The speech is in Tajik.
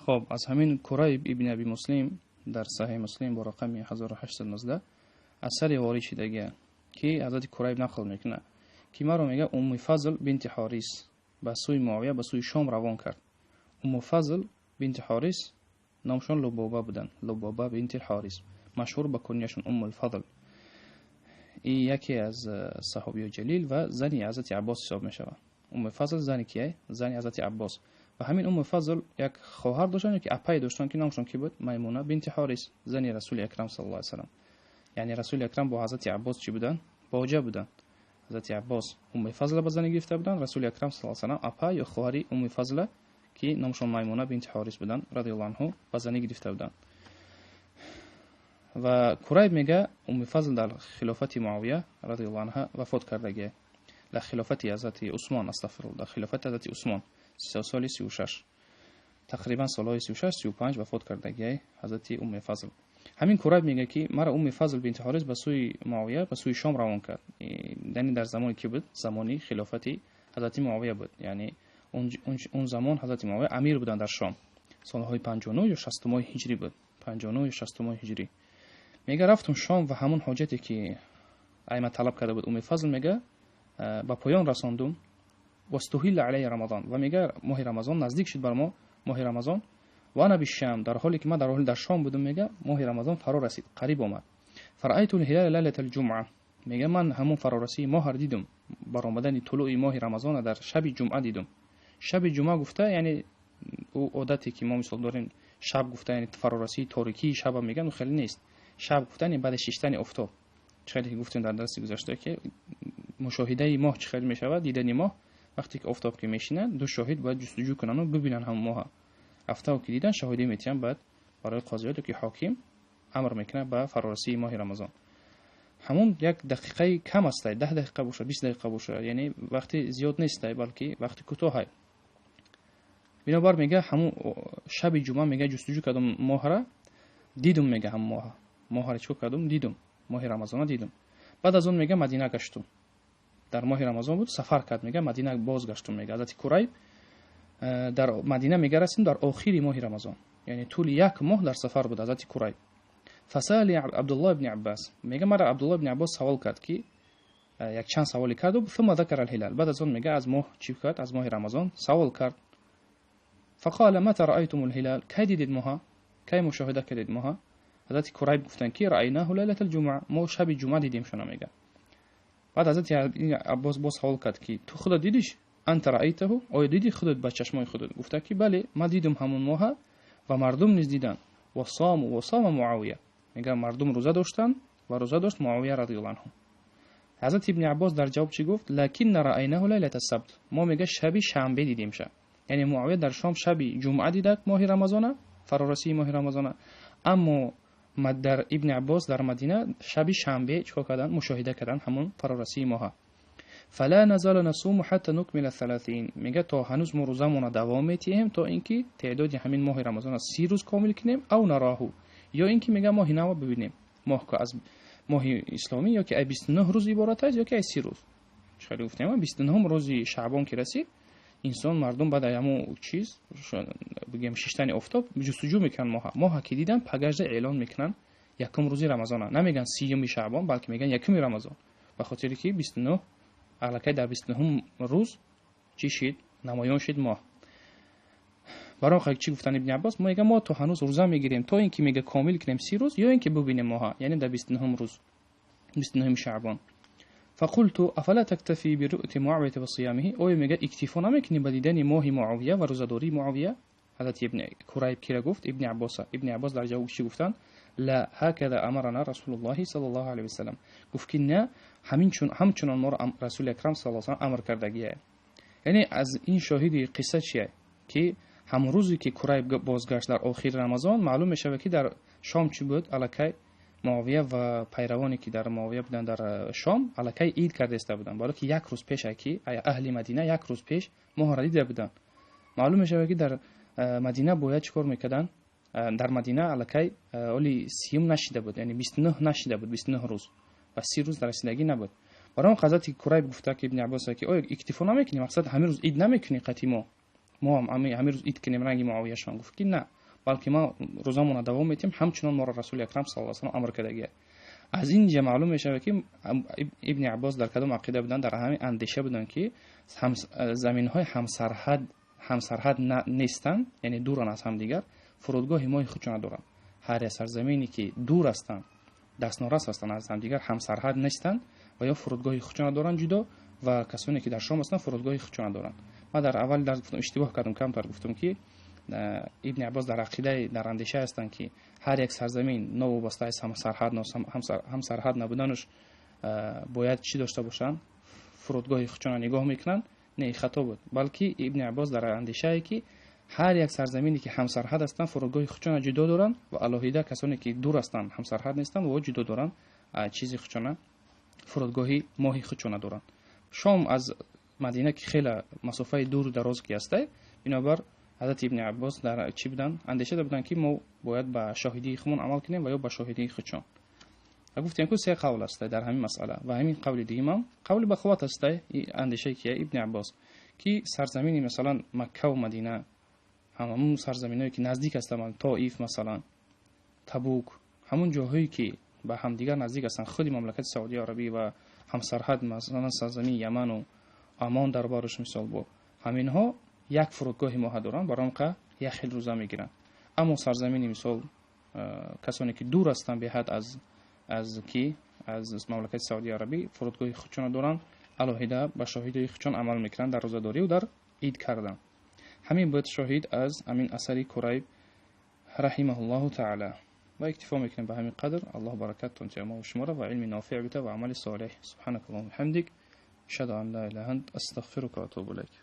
Хоб, аз ҳамин Курайб ибни Аби Муслим дар Саҳеҳи Муслим бо рақами 1819 асаре ворид шидагия, ки ҳазрати Курайб нақл мекунад, ки маро, мега, Умми Фазл бинти Ҳорис ба сӯи Муовия, ба сӯи Шом равон кард. Умму Фазл бинти Ҳорис номшон Лубоба буданд, Лубоба бинти Ҳорис, машҳур ба кунияшон Уммулфазл. И яке аз саҳобиёи ҷалил ва зани ҳазрати Аббос ҳисоб мешавад. Умми Фазл зани кия? Зани ҳазрати Аббос. Ва ҳамин Умми Фазл як хоҳар доштанд ё ки апай доштанд, ки номшон ки буд? Маймуна бинти Ҳорис, зани Расули Акрам саллаллоҳу алайҳи васаллам. Яъне Расули Акрам бо ҳазрати Аббос чӣ буданд? Боҷа буданд. Ҳазрати Аббос Умми Фазла ба занӣ гирифта буданд, Расули Акрам саллаллоҳу алайҳи васаллам апа ё хоҳари Умми Фазла, ки номшон Маймуна бинти Ҳорис буданд, радиаллоҳу анҳу, ба занӣ гирифта буданд. Ва Курайб мега, Умми Фазл дар хилофати Муавия радиаллоҳу анҳа вафот кардагия, дар хилофати ҳазрати Усмон, астағфируллоҳ, дар хилофати ҳазрати Усмон, соли 36, тақрибан солҳои 36, 35 вафот кардагиай ҳазрати Умми Фазл. Ҳамин Курайб мега, ки мара Умми Фазл бинти Ҳорис ба сӯи Муавия, ба сӯи Шом равон кард. Яъне дар замони ки буд? Замони хилофати ҳазрати Муавия буд. Яъне он замон ҳазрати Муавия амир буданд дар Шом. Солҳои 59 ё 60-умои ҳиҷрӣ буд, 59 ё 60-умои ҳиҷрӣ. Мега, рафтум Шом ва ҳамон ҳоҷате, ки айма талаб карда буд Умми Фазл, мега, ба поён расондум. Вастуҳилла алайя Рамазон, ва мега, моҳи Рамазон наздик шуд бар мо, моҳи Рамазон. Ва ана бишшам, дар ҳоле ки ман дар ҳоли дар Шом будум, мега, моҳи Рамазон фаро расид, қариб омад. Фараайту лҳилала лайлата лҷумъа, мега, ман ҳамон фарорасии моҳро дидум, баромадани тулӯи моҳи Рамазона дар шаби ҷумъа дидум. Шаби ҷумъа гуфта, яъне ӯ одате, ки мо мисол дорем, шаб гуфта, яъне фарорасии торикии шаба меган, ӯ хеле нест. Шаб гуфта, яъне баъди шиштани офтоб. Чӣ хеле ки гуфтем дар дарси гузашта, ки мушоҳидаи моҳ чӣ хел мешавад, дидани моҳ вақте ки офтоб ки мешинад, ду шоҳид бояд ҷустуҷӯ кунанду бибинанд ҳамон моҳа. Офтоб ки дидан, шоҳидӣ метиҳанд, баъд барои қозиёте ки ҳоким амр мекунад ба фарорасии моҳи Рамазон. Ҳамон як дақиқаи кам астай, 10 дақиқа бошад, 20 дақиқа бошад, яъне вақти зиёд нестай, балки вақти кӯтоҳай. Бинобар, мега, ҳамун шаби ҷумъа, мега, ҷустуҷӯ кардум моҳра, дидум, мега, ҳамон моҳа. Моҳаро чикор кардум? Дидум, моҳи Рамазона дидум. Баъд аз он, мега, Мадина гаштум. Дар моҳи Рамазон буд, сафар кард, мега, Мадина бозгаштум. Мега ҳазрати Курайб, дар Мадина, мега, расидем дар охири моҳи Рамазон, яъне тӯли як моҳ дар сафар буд ҳазрати Курайб. Фасаали Абдуллоҳ ибни Аббас, мега, мара Абдуллоҳ ибни Аббос савол кард, ки якчанд саволе карду, ثم ذكر الهلال, баъд аз он, мега, аз моҳ чӣ кард? Аз моҳи Рамазон савол кард. فقال متى رأيتم الهلال, кай дидед моҳа, кай мушоҳида кардед моҳа? Ҳазрати Курайб гуфтанд, ки رأيناه ليلة الجمعة, мо шаби ҷумъа дидем шуна, мега. Баъд ҳазрати Аббос боз савол кард, ки ту худат дидиш? أنت رأيته, оё дидӣ худат ба чашмои худат? Гуфта, ки бале, ман дидум ҳамон моҳа ва мардум низ диданд. وصاموا وصام معاوية, мега, мардум рӯза доштанд ва рӯза дошт Муавия радиаллоҳу анҳу. Ҳазрати Ибни Аббос дар ҷавоб чӣ гуфт? لكنا رأيناه ليلة السبت, мо, мега, шаби шанбе дидем ша. Яъне Муавия дар Шом шаби ҷумъа дидак моҳи Рамазона, фарорасии моҳи Рамазона, аммо дар Ибни Аббос дар Мадина шаби шанбе чикор карданд? Мушоҳида карданд ҳамон фарорасии моҳа. فلا نزال نصوم حتى نكمل 30, мега, то ҳанӯз мо рӯзамона давом метиҳем, то ин ки теъдоди ҳамин моҳи Рамазона 30 рӯз комил кунем, أو نراه, ё ин ки, мега, моҳи нава бибинем. Моҳ аз моҳи исломӣ ё ки ай 29 рӯз иборат аст, ё ки ай 30 рӯз. Чӣ хеле гуфтем, 29-ум рӯзи шаъбон ки расид, инсон, мардум баъд ай ҳамун чиз, бигем, шиштани офтоб ҷустуҷӯ мекунанд моҳа. Моҳа ки дидан, пагажда эълон мекунанд якум рӯзи Рамазона. Намеган 30-уми шаъбон, балки меган якуми Рамазон, ба хотире ки 29 аллакай дар 29-ум рӯз чӣ шид? Намоён шид моҳ. Барои чӣ гуфтан Ибни Аббос? Мега, мо то ҳанӯз рӯза мегирем, то ин ки, мега, комил кунем 30 рӯз ё ин ки бубинем моҳа, яъне дар 29-ум рӯз, 29-уми шаъбон. فقلت أفلا تكتفي برؤية معاوية وصيامه, оё, мега, иктифо намекунӣ ба дидани моҳи Муавия ва рӯзадории Муавия? Ҳазрати Ибни Курайб кира гуфт? Ибни Аббоса. Ибни Аббос дар ҷавоб чӣ гуфтанд? لا، هكذا أمرنا رسول الله صلى الله عليه وسلم. Гуфт, ки на, ҳамчунон моро Расули Акрам саллаллоҳу алайҳи васаллам амр кардагия. Яъне аз ин шоҳиди қисса чие, ки ҳамон рӯзе ки Курайб бозгашт дар охири Рамазон, маълум мешавад, ки дар Шом чӣ буд? Аллакай Муовия ва пайравоне, ки дар Муовия буданд дар Шом, аллакай ид карда буданд, баро ки як рӯз пеш, ки аҳли Мадина як рӯз пеш моҳро дида буданд. Маълум мешавад, ки дар Мадина бояд чӣ кор мекарданд? Дар Мадина аллакай оли 30-ум нашида буд, яъне 29 нашида буд, 29 рӯз ва 30 рӯз расидагӣ набуд. Барои он ҳазрати Курайб гуфта, ки Ибни Аббос, ки оё иктифо намекунӣ, мақсад, ҳамин рӯз ид намекунӣ қати мо? Мо ҳам ҳамин рӯз ид кунем ранги Муавияшон. Гуфт ки на, балки мо рӯзамонро давом метиҳем, ҳамчунон моро Расули Акрам саллаллоҳу алайҳи васаллам амр кардагия. Аз ин ҷа маълум мешавад, ки Ибни Аббос дар кадом ақида буданд, дар ҳамин андеша буданд, ки заминҳои ҳамсарҳад нестанд, яъне дуранд аз ҳамдигар, фурудгоҳи моҳи худшона доранд. Ҳар як сарзамине ки дур ҳастанд, дастнорас ҳастанд аз ҳамдигар, ҳамсарҳад нестанд ва ё фурудгоҳи худшона доранд ҷудо, ва касоне ки дар Шом ҳастанд, фурудгоҳи худшона доранд. Ман дар аввали дарс гуфтам, иштибоҳ кардам, камтар гуфтам, ки Ибни Аббос дар ақидаи, дар андеша ҳастанд, ки ҳар як сарзамин новобаста аз ҳамсарҳад набуданаш бояд чӣ дошта бошанд, фурудгоҳи худшона нигоҳ мекунанд. Не, хато буд, балки Ибни Аббос дар андешае, ки ҳар як сарзамине ки ҳамсарҳад ҳастанд, фурудгоҳи худшона ҷудо доранд ва алоҳида касоне ки дур ҳастанд, ҳамсарҳад нестанд ва ҷудо доранд, чизи худшона, фурудгоҳи моҳи худшона доранд. Шом аз Мадина ки хеле масофаи дуру дароз ки ҳастай, бинобар ҳазрати Ибни Аббос дар чӣ буданд, андеша буданд, ки мо бояд ба шоҳидии худмон амал кунем ва ё ба шоҳидии худшон. Ва гуфтем, ку се қавл ҳастай дар ҳамин масъала, ва ҳамин қавли дуюмам қавли ба қувват ҳастай, андешаи ки Ибни Аббос, ки сарзамини масалан Маккаву Мадина, ҳамун сарзаминҳое ки наздик ҳастанд, Тоиф масалан, Табук, ҳамун ҷоҳое ки ба ҳамдигар наздик ҳастанд, худи мамлакати Саудии Арабӣ ва ҳамсарҳад масалан сарзамини Яману Амон дар барош мисол, бо ҳаминҳо як фурудгоҳи моҳа доранд, барои он қа як хел рӯза мегиранд. Аммо сарзамини мисол касоне ки дур ҳастанд беҳад аз ки аз мамлакати Саудии Арабӣ, фурудгоҳи худшона доранд, алоҳида ба шоҳидои худшон амал мекунанд дар рӯзадорию дар ид кардан. Ҳамин буд шоҳид аз ҳамин асари Курайб раҳимаҳуллоҳу таала. Ва иктифо мекунем ба ҳамин қадр. Аллоҳ баракаттон тия мо шуморо ва илми нофеъ бита ва амали солеҳ. Субҳанака аллоҳумма ҳамдик, ашҳаду ан ла илаҳа ант, астағфирука ва атубу илайк.